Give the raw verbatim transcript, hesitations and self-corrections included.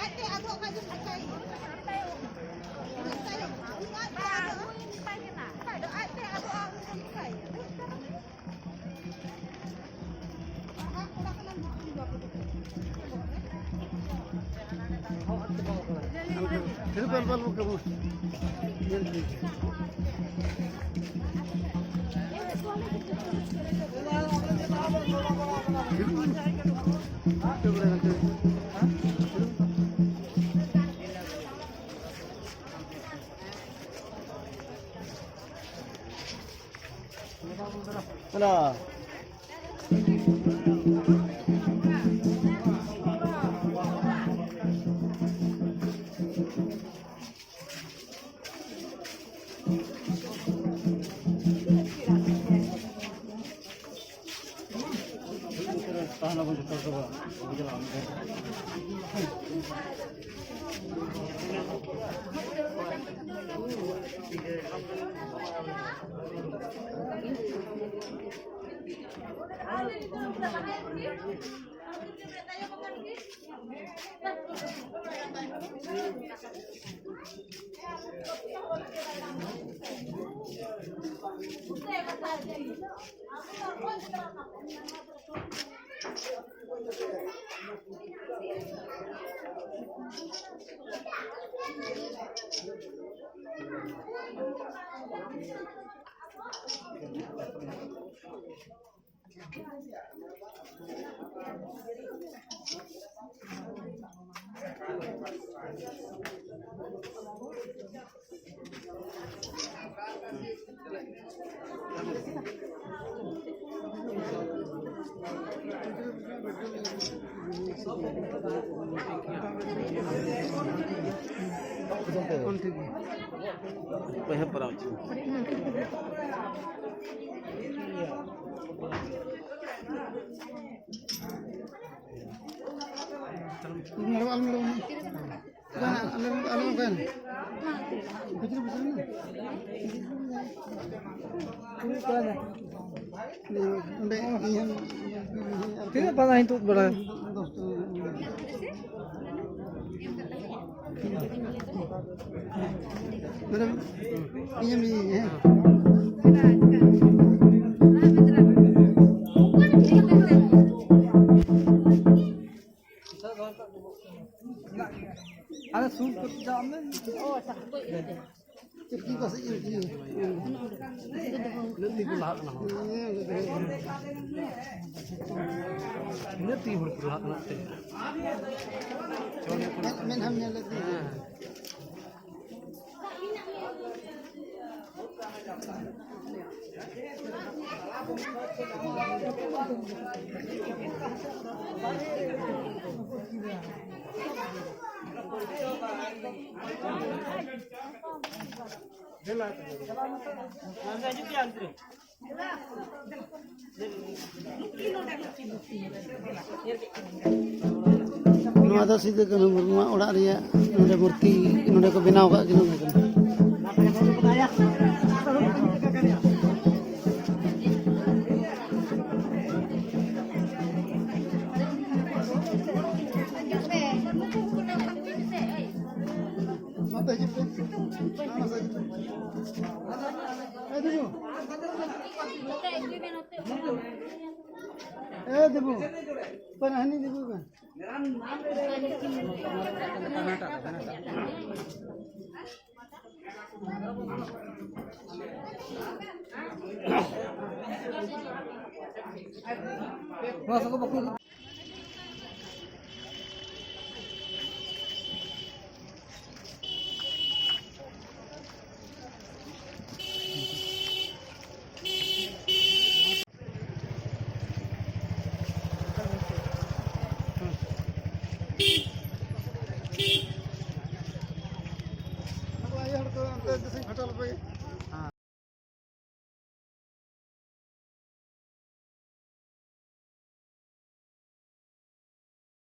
ᱟᱡᱛᱮ ᱟᱫᱚᱜ ᱠᱷᱟᱡ ᱫᱚ ᱪᱤᱠᱟᱹᱭᱮᱭᱟ? ᱟᱡᱛᱮ ᱟᱫᱚᱜᱼᱟ, ᱩᱱᱤ ᱫᱚ ᱪᱤᱠᱟᱹᱭᱮᱭᱟ? ᱚᱸᱰᱮ ᱤᱧ ᱦᱚᱸ ᱛᱤᱱᱟᱹᱜ ᱯᱟᱛᱟ ᱦᱤᱧ ᱛᱩᱫ ᱵᱟᱲᱟᱭᱟ? ᱫᱚᱥ ᱴᱟᱠᱟ᱾ ᱢᱮᱰᱟᱢ, ᱤᱧ ᱦᱚᱸ ᱢᱤᱫ ᱦᱮᱸ᱾ ᱟᱨᱮ ᱥᱩᱨ ᱠᱚ ᱪᱟᱞᱟᱜ ᱢᱮ᱾ ᱪᱮᱫ ᱠᱚ ᱯᱟᱥᱮᱡ ᱤᱧ ᱤᱭᱟᱹ᱾ ᱤᱱᱟᱹᱜ ᱛᱮᱜᱮ ᱠᱚ ᱞᱟᱦᱟᱜ ᱠᱟᱱᱟ ᱦᱚᱲ᱾ ᱤᱱᱟᱹᱜ ᱛᱮᱜᱮ ᱦᱚᱲ ᱠᱚ ᱞᱟᱦᱟᱜ ᱠᱟᱱᱟ ᱛᱮ᱾ ᱢᱮᱫ-, ᱢᱮᱫᱦᱟᱢ ᱧᱮᱞ ᱞᱮᱫ ᱛᱤᱧᱟ? ᱦᱮᱸ᱾ ᱱᱚᱣᱟ ᱫᱚ ᱥᱤᱫᱩ ᱠᱟᱹᱱᱦᱩ ᱢᱩᱨᱢᱩᱣᱟᱜ ᱚᱲᱟᱜ ᱨᱮᱭᱟᱜ ᱱᱚᱰᱮ ᱢᱩᱨᱛᱤ, ᱱᱚᱰᱮ ᱠᱚ ᱵᱮᱱᱟᱣ ᱟᱠᱟᱫ ᱠᱤᱱᱟ, ᱱᱚᱰᱮ ᱠᱟᱱᱟ᱾ ᱱᱚᱛᱮ ᱦᱤᱡᱩᱜ ᱯᱮ᱾ ᱱᱚᱣᱟ ᱥᱮᱫ ᱦᱤᱡᱩᱜ ᱯᱮ᱾ ᱮ ᱫᱤᱠᱩ᱾ ᱮ ᱫᱤᱠᱩ᱾ ᱯᱟᱱᱟᱦᱟᱱᱤ ᱫᱤᱠᱩ ᱠᱟᱱ᱾